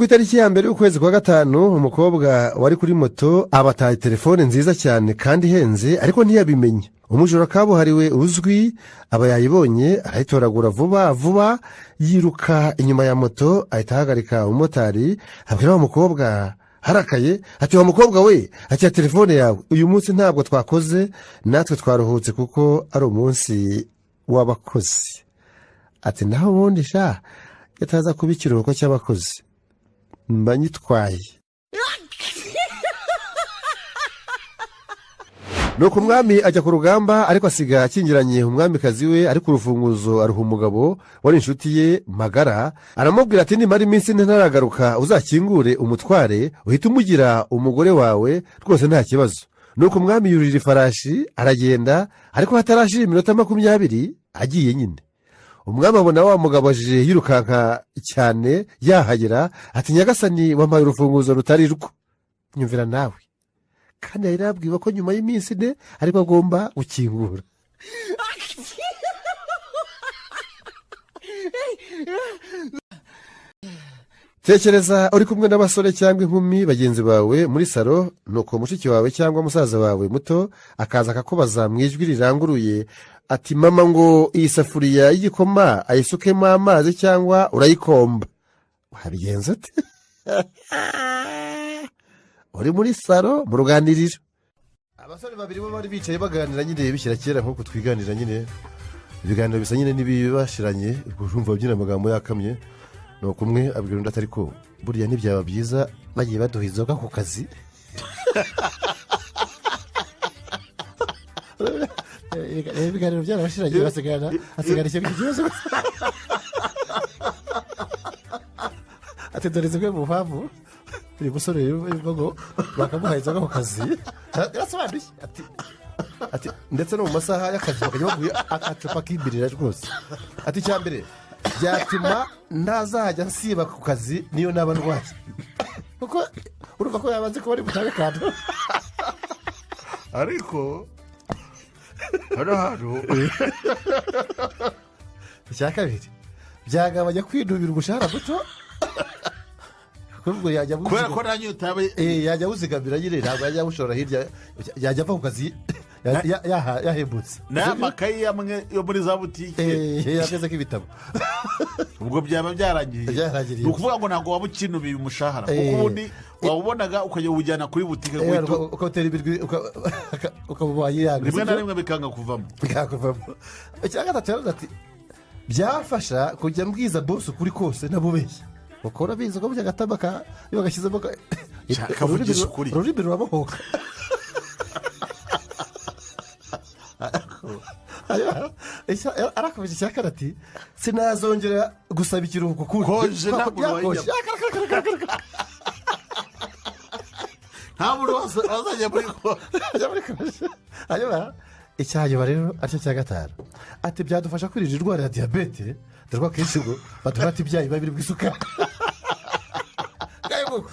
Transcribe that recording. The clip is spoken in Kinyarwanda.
Ku itariki ya 1 y'ukwezi kwa 5, umukobwa wari kuri moto abataye telefone nziza cyane kandi ihenze, ariko ntiyabimenya. Umujura kabuhariwe uzwi aba yayibonye, arayitoragura vuba vuba, yiruka inyuma ya moto, ahita ahagarika umumotari, abwira wa mukobwa harakaye ati: "Wa mukobwa we, akira telefone yawe, uyu munsi ntabwo twakoze, natwe twaruhutse kuko ari umunsi w'abakozi." Ati: "Naho ubundi sha, yataza kuba ikiruhuko cy'abakozi mba nyitwaye." Nuko umwami ajya ku rugamba, ariko asiga akingiranye umwamikazi we, ariko urufunguzo aruha umugabo wari inshuti ye magara, aramubwira ati: "Nimara iminsi ine ntaragaruka, uzakingure umutware, uhite umugira umugore wawe rwose, nta kibazo." Nuko umwami yurira ifarashi aragenda, ariko hatarashira iminota 20 agiye nyine, umwami abona wa mugabo aje yirukanka cyane. Yahagera ati: "Nyagasani, wampaye urufunguzo rutari rwo." Nyumvira nawe, kandi yari yabwiwe ko nyuma y'iminsi 4 ariko agomba gukingura. Tekereza uri kumwe n'abasore cyangwa inkumi bagenzi bawe muri salo, nuko mushiki wawe cyangwa musaza wawe muto akaza akakubaza mu ijwi riranguruye ati: "Mama, ngo iyi safuriya y'igikoma ayisukemo amazi cyangwa urayikomba?" Wabigenza ute? Uri muri salo mu ruganiriro, abasore babiri bo bari bicaye baganira nyine, bishyira kera nk'uko twiganira nyine, ibiganiro bisa nyine n'ibibashiranye, urumva nyine amagambo yakamye. Nuko umwe abwira undi atari ko buriya ntibyaba byiza bagiye baduha inzoga ku kazi. Ibiganiro byarabashiranye, hasigara ikintu kibazo gusa. Ati: "Dore zimwe mu mpamvu uyu musore ngo bakamuha inzoga ku kazi yarasobanuye." Ati ndetse no mu masaha y'akazi bakajya baguha agacupa k'imbirira rwose. Ati: "Icya mbere byatuma ntazajya nsiba ku kazi niyo naba ndwaye, kuko urumva ko yabanze kuba ari butange akantu." Ariko hano hantu Icya kabiri byagabanya kwinubira umushahara muto, kuko yajya kubera ko nta nyota yaba yajya awuzigamira nyine, ntabwo yajya awushora hirya, yajya ava ku kazi yahembutse. N'aya makayi amwe yo muri za butike yameze nk'ibitabo. Ubwo byaba byarangiye. Byarangiriye. Ni ukuvuga ngo ntabwo waba ukinubiye umushahara, kuko ubundi wawubonaga ukajya uwujyana kuri butike guhita ukawutera ibirwi, ukaba wayiyanga. Rimwe na rimwe bikanga kuvamo. Bikakuvamo. Icya gatatu yaravuze ati: "Byafasha kujya mbwiza bose ukuri kose ntabubeshye, kuko urabizi ko burya agatama iyo bagashyizemo Kavugisha ukuri. Ururimi rurabohoka." Arakomeje icya kane ati: "Sinazongera gusaba ikiruhuko kundi." Koje ntabwo Yakoje. Nta muntu wazajya muri koje. Ajya muri koje. Hanyuma icya nyuma rero aricyo cya gatanu ati: "Byadufasha kwirinda indwara ya diyabete, dore ko akenshi ngo baduhata ibyayi biba biri mu isukari." Ngayo nguko.